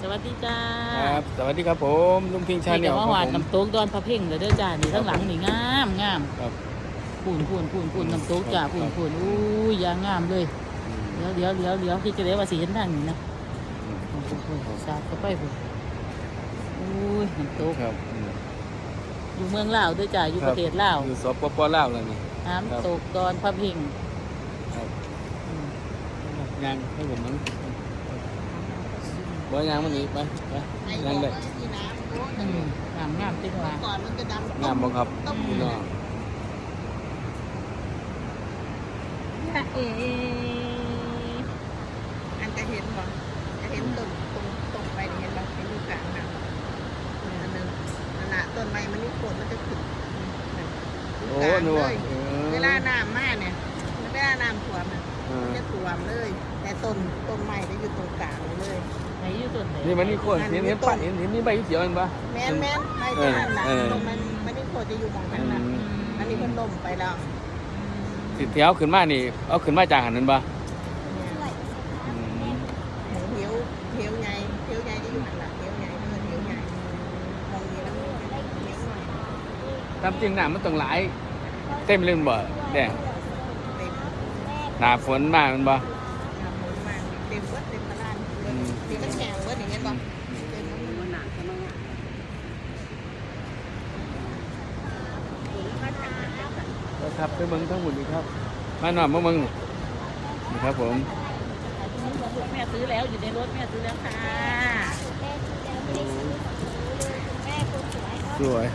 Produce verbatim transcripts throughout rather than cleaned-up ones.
สวัสดีจ้า ครับ สวัสดีครับผมลุงพิงค์ชาแนล นี่ก็มา ครับ หอด ผม น้ำตกดอนพระเพ็งแล้วเด้อจ้า นี่ ครับ ทั้งหลังนี่งามงาม ครับ พูนพูนพูนพูนน้ำตกจ้า ครับ พูนพูน ครับ อู้ย อย่างงามเลย อืม เดี๋ยวเดี๋ยวเดี๋ยวเดี๋ยวคิดจะได้ว่าสิเห็นทางนี้นะ อืม พูนพูนพูนสาดเข้าไปพูนอู้ย น้ำตก ครับอืม อยู่เมืองลาวเด้อจ้า อยู่ ครับ ประเทศลาว อยู่สปปลาวแล้วนี่ น้ำตกดอนพระเพ็ง ครับ อืม ย่างให้ผมมันบ่ย่างมันอีกไปไปย่างได้ อืมงามงามจริงว่ะ ก่อนมันจะดำ งามบ่ครับ อืม พี่น้อง เอ๋ อันจะเห็นบ่จะเห็นตรงตรงตรงไปนี่เห็นบ่เป็นลูกกลางนะอันหนึงนั่นละต้นไม้มันนี่โคตรมันจะขึ้น โอ้ กลาง นัว เลย เออ เวลาน้ำมาเนี่ยเวลาน้ำท่วมน่ะ เออ มันจะท่วมเลย แต่ต้นต้นไม้จะอยู่ตรงกลางเลย ไหนอยู่ต้นไหน นี่มันนี่โคตรเห็นเห็นปะเห็นเห็นมีใบเขียวเห็นปะ แม่นแม่นไม้ต้นนั้นน่ะ เออ ต้นมันมันนี่โคตรจะอยู่หมองนั้นน่ะ อืม อันนี้มันล่มไปแล้ว สิเที่ยวขึ้นมานี่ เอาขึ้นมาจากหันนั่นปะ เนี่ย อืม หมองเหียวเหียวใหญ่เหียวใหญ่จะอยู่หันหลังเหียวใหญ่เออเหียวใหญ่มองเหียวเหียวใหญ่ ตามจริงน้ำมันต้องไหลเต็มเลยมันบ่แดง เต็ม หน้าฝนมามันบ่ น้ำหมองมาเต็มเบิดเต็มกระดาน อืม นี่มันแห้งเบิดนี่เห็นบ่เต็มมันหนาขนาด ครับไปเบิ่งทั้งหมดนี่ครับ มาหน่อยมาเบิ่งนี่ครับผม แม่ซื้อแล้ว อยู่ในรถแม่ซื้อแล้วค่ะ สวย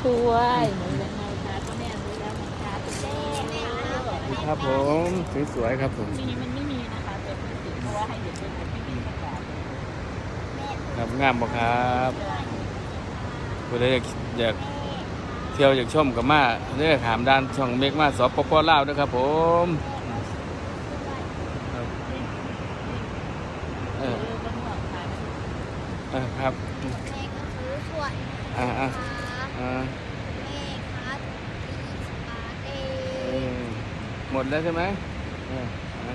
ช่วยหนูยังไงคะก็แม่ซื้อแล้วนะคะคุณแม่ ครับผมสวยๆครับผม นี่มันไม่มีนะคะแต่มันติดเพราะว่าให้เห็นเป็นที่มีประกาศ ครับงามบ่ครับผู้ใดอยากอยากเที่ยวอยากชมก็มาเด้อถามด้านช่องเมกมาสปปลาวเด้อครับผมครับเออเออครับ แม่ก็ซื้อส่วน อ่าอ่า ครับ อ่า แม่ครับมีสปาเต้ เออหมดแล้วใช่ไหมเอออ่ะ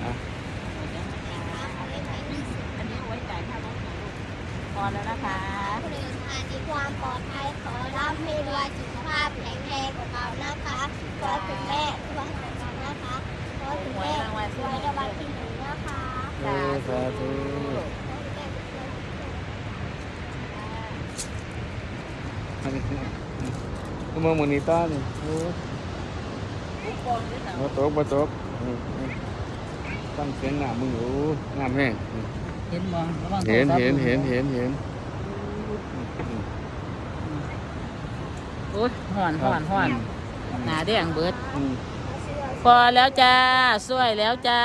อ่ะ ครับเล่นไปที่สุด อันนี้เอาไว้จ่ายค่ารถนะลูกพอแล้วนะคะ เดินทางด้วยความปลอดภัยขอรับให้รวยสุขภาพแข็งแรงของเรานะคะขอถึงแม่รวยของเรานะคะขอถึงแม่รวยรางวัลที่หนึ่งนะคะ เออสาธุ ขอถึงแม่เป็นคนที่เก่ง ก็มองมันนี่ต้านี่โอ้ยมาตกมาตกอืมอืมฟังเสียงน้ำมึงโอ้น้ำแห้งอืม เห็นบ่ระวัง เห็น โทรศัพท์ เห็น ลูก เห็นเห็นเห็น โอ้ยห่อนห่อนห่อน อืม หนาแดงเบิด อืม พอแล้วจ้าช่วยแล้วจ้า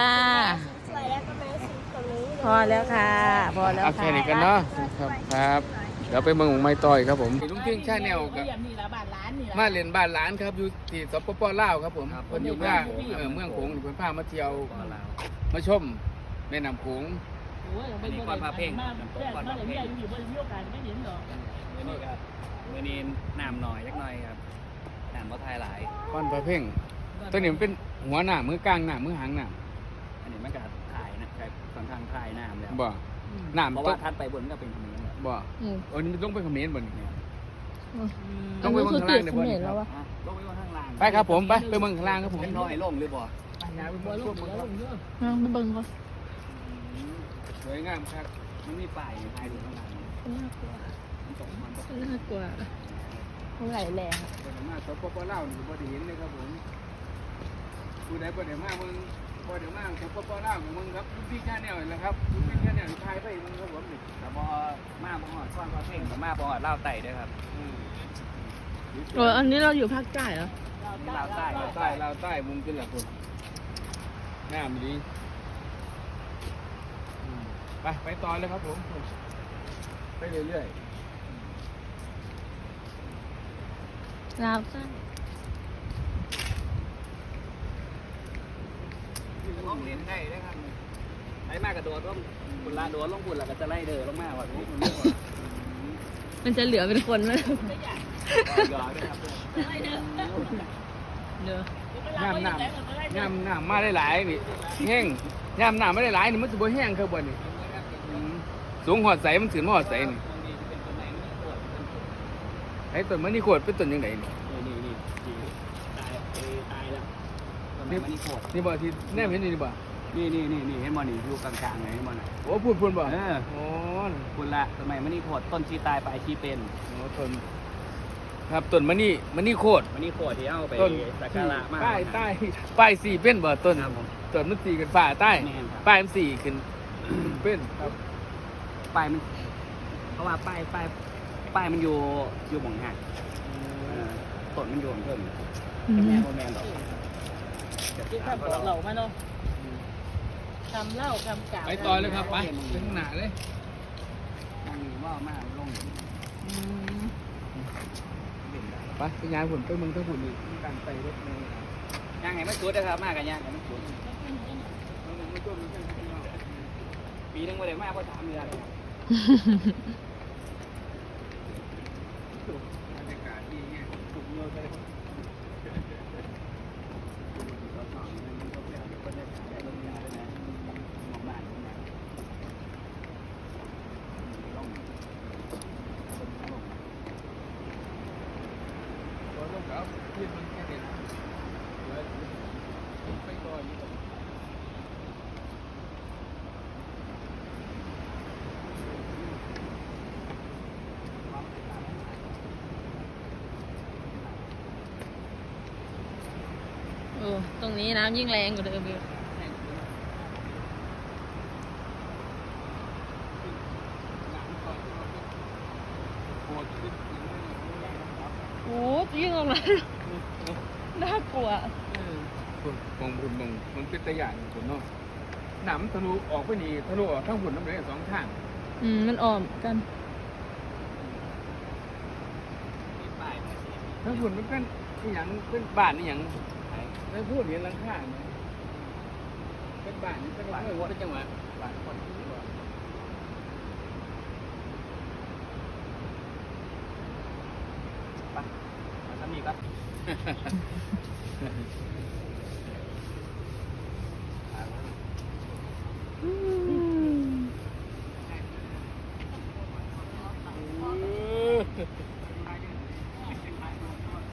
สวยแล้วก็แม่ซื้อตรงนี้ พอแล้วค่ะ พอแล้ว เอา ค่ะ แค่นี้กันเนาะครับครับ เดี๋ยวไปเมืองของไม้ต่อยครับผมลุงเท่งชาแนลครับ นี่ละบ้านร้านนี่ละ มาเล่นบ้านหลานครับอยู่ที่สปปลาวครับผม ครับ เพิ่นอยู่ ผมอยู่ ว่า เมือง เออเมืองโขงเพิ่นพามาเที่ยว ปลาว มาชมแม่น้ำโขง โอ้ย อันนี้ก้อนพระเพ่ง มา น้ำตกก้อนพระเพ่ง มาอยู่บ่มีโอกาสได้เห็นดอก มื้อนี้ก็มื้อนี้น้ำน้อยจักหน่อยครับน้ำบ่ทายหลาย ก้อนพระเพ่งตัวนี้มันเป็นหัวน้ำมือกลางน้ำมือหางน้ำ อันนี้มันก็ถ่ายนะใช่ค่อนข้างถ่ายน้ำแล้ว บ่ อืม น้ำ เพราะ ต ว่าก ทัดไปบนก็เป็นเขมรแล้ว บ่ อืม อันนี้ลงไปเขมรบ่นี่ เนี่ย อืม ต้องไปเมืองข้างล่างเดี๋ยว อันนี้คือติดเขมรแล้ววะ อ่ะลงไปว่าข้างล่าง ไปครับผมไปไปเมืองข้างล่างครับผม ยังน้อยลงหรือบ่ อ่ะไปเบิ่งก่อน สวยงามครับมันมีป้ายถ่ายอยู่ข้างล่าง น่ากลัว มันตกมันตก น่ากลัวเท่าไหร่แหละ เพิ่นมาสปปลาวนี่บ่ได้เห็นเลยครับผมผู้ใดบ่ได้มาเมืองบ่ได้มาสปปลาวเมืองครับลุงพิงค์ชาแนลนี่แหละครับลุงพิงค์ชาแนลถ่ายไปเมืองครับผมนี่ แต่บ่มาบ่ฮอดก้อนพระเพ่งก็มาบ่ฮอดลาวใต้เด้อครับ อืม เอออันนี้เราอยู่ภาคใต้เหรอ นี่ลาวใต้ ลาวใต้ลาวใต้มุมขึ้นละคุณงามดีอืมไปไปต่อเลยครับผมไปเรื่อยๆ ลาวใต้ ล่องเลนได้นะครับไปมากระโดดลงบุญละโดดลงบุญละก็จะไล่เดินลงมาว่าทุกคน มันจะเหลือเป็นคนไหม ยอดด้วยครับ เดี๋ยว ยามน้ำยามน้ำมาหลายๆนี่แห้งยามน้ำมาหลายๆนี่มันสิบ่แห้งคือบ่นี่อืมสูงฮอดไสมันสิมาฮอดไสนี่ไอ้ต้นมะนีโคตรเป็นต้นจังไดนี่ นี่นี่นี่นี่ตายเออตายแล้วต้น นี่ ไม้มะนีโคตร นี่บ่ที่แนมเห็นนี่นี่บ่ นี่นี่นี่นี่เห็นบ่นี่อยู่กลางๆเลยเห็นบ่น่ะ โอ้พูดพูดบ่ เออ โอ้ คุณละต้นไม้มะนีโคตรต้นชีตายปลายชีเป็น โอ้ต้นครับต้นมะนีมะนีโคตร มะนีโคตรที่เอาไป ต้น สักการะมา ป้ายใต้ป้ายสีเป็นบ่ต้น ครับผม ต้นมันสีขึ้นฟ้าใต้ แม่นครับ ป้ายมันสีขึ้นเป็นครับ ปลายมันเพราะว่าปลายปลายปลายมันอยู่อยู่หม่องหักเออต้นมันอยู่เพิ่ม อืม แม่นบ่แม่นดอก ที่ข้าบอกเรามาเนาะทำเหล้าทำกาว ไปต่อเลยครับไปข้างหน้าเลย มันมีว่ามาลง อืม ไปไปย้ายหุ่นไปเมืองเท่าหุ่นอีก มีการไปรถเมล์ ย่างไงมันสุดนะครับ มากกันย่างไงมันสุดปีนึงบ่ได้มาเพราะสามเดือนเลยครับบรรยากาศดีเนี่ยผมโยนไปเลย โอ้ตรงนี้น้ำยิ่งแรงกว่าเดิมอีก โอ้ยิ่งตรงนั้นน่ากลัว มองบุญมองมันเป็นตะยานคนเนาะน้ำทะลุออกไปนี่ทะลุออกทั้งหุ่นน้ำเลยสองทาง อืม มันอ้อมกัน ทั้งหุ่นมันเป็นอหย่างเป็นบ้านอหย่างไม่พูดเห็นหลังคาเนี่ยเป็นบ้านเป็นบ้านเป็นจังหวัดบ้านคนที่ว่า ไปมาทำนี่ครับ